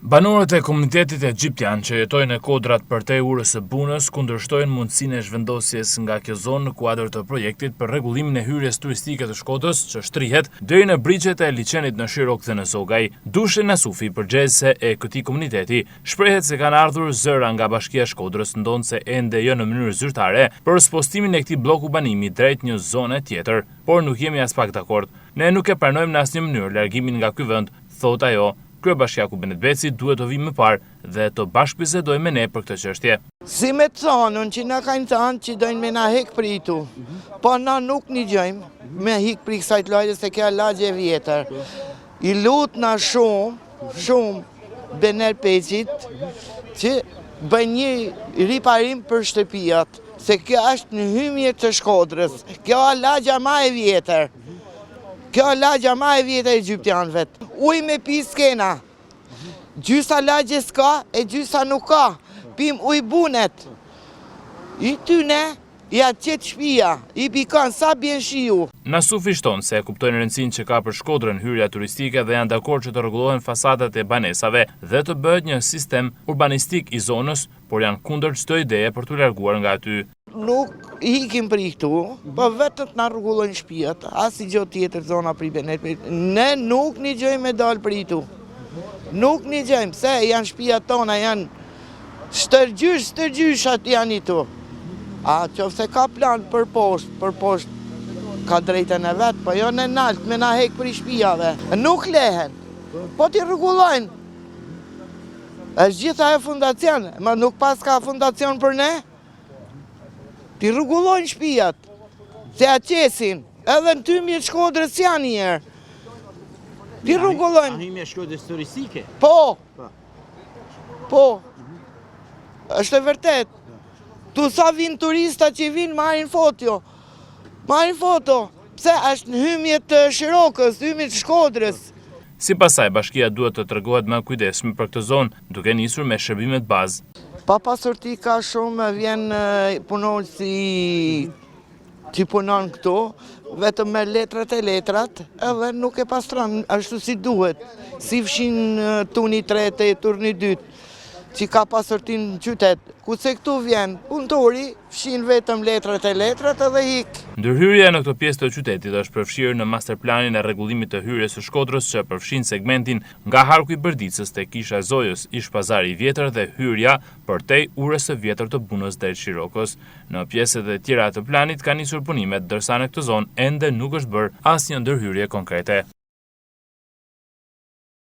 Banorët e komunitetit egjiptian që jetojnë në kodrat përtej urës së Bunës kundërshtojnë mundësinë e zhvendosjes nga kjo zonë në kuadër të projektit për rregullimin e hyrjes turistike të Shkodrës që shtrihet deri në brigjet e liqenit në Shirokë dhe në Zogaj. Dushe Nasufi, përgjegjëse e këtij komuniteti, shprehet se kanë ardhur zëra nga Bashkia e Shkodrës, ndonëse ende jo në mënyrë zyrtare, për spostimin e këtij blloku banimi drejt një zone tjetër. Por nuk jemi aspak dakord. Ne nuk e pranojmë në asnjë mënyrë largimin nga ky vend, thotë ajo. Kryebashkiaku Benet Beci duhet të vijë më parë dhe të bashkëbisedojë me ne për këtë çështje. Si me të thanun që na kanë thanë që dojnë me na hek prej ktu, po na nuk nigjojmë me hik prej kësaj lagje se kjo lagje e vjetër. I lutna shumë, shumë Benet Becit që bëjnë një riparim për shtëpijat, se kjo është në hymje të Shkodrës, kjo lagja ma e vjetër. Kjo lagja ma e vjetër e egjiptianëve. Ujë me pi s'kena. Gjysa lagje s'ka e gjysa nuk ka. Pim ujë bunet. I tyne, ja qet shpia, i pikon sa bjen shiu. Nasufi shton se e kuptojnë rëndësinë që ka për Shkodrën hyrja turistike dhe janë dakord që të rregullohen fasadat e banesave dhe të bëhet një sistem urbanistik i zonës, por janë kundër çdo ideje për t'u larguar nga aty. Nuk ikim prej këtu, po vetëm të na rregullojnë shpijat, asnjë gjë tjetër zona prej Benet. Ne nuk nigjojmë me dalë prej këtu. Nuk nigjojmë, se janë shpijat tona, janë stërgjysh, stërgjyshat janë këtu. A qoftë se ka plan për poshtë, për poshtë ka drejtën e vet, po jo në nalt me na hek prej shpijave. Nuk lehen, po t'i rregullojnë. Është gjitha e fondacion, ma nuk paska fondacion për ne? T'i rregullojnë shpijat, se ja qesin, edhe në hymje të Shkodrës janë njëherë. T'i rregullojnë. Në hymje Shkodrës turistike? Po, po, po, është e vërtet. Tu sa vinë turista që vinë, marrin foto, marrin foto, pse është në hymje të Shirokës, hymje të Shkodrës. Sipas saj, bashkia duhet të tregohet më e kujdesshme për këtë zonë, duke nisur me shërbimet bazë. Papastërti ka shumë, vjen punonjësi që punon këtu, vetëm me letrat e letrat, edhe nuk e pastron ashtu si duhet, si fshin turni i tretë e turni i dytë, që ka pastërti në qytet. Kurse këtu vjen punëtori, Fshin vetëm letrat e letrat edhe ik. Ndërhyrja në këtë pjesë të qytetit është përfshirë në masterplanin e rregullimit të hyrjes së Shkodrës që përfshin segmentin nga harku i Bërdicës te Kisha e Zojës, ish-pazari i vjetër dhe hyrja përtej urës së vjetër të Bunës drejt Shirokës. Në pjesët e tjera të planit kanë nisur punimet, ndërsa në këtë zonë ende nuk është bërë asnjë ndërhyrje konkrete.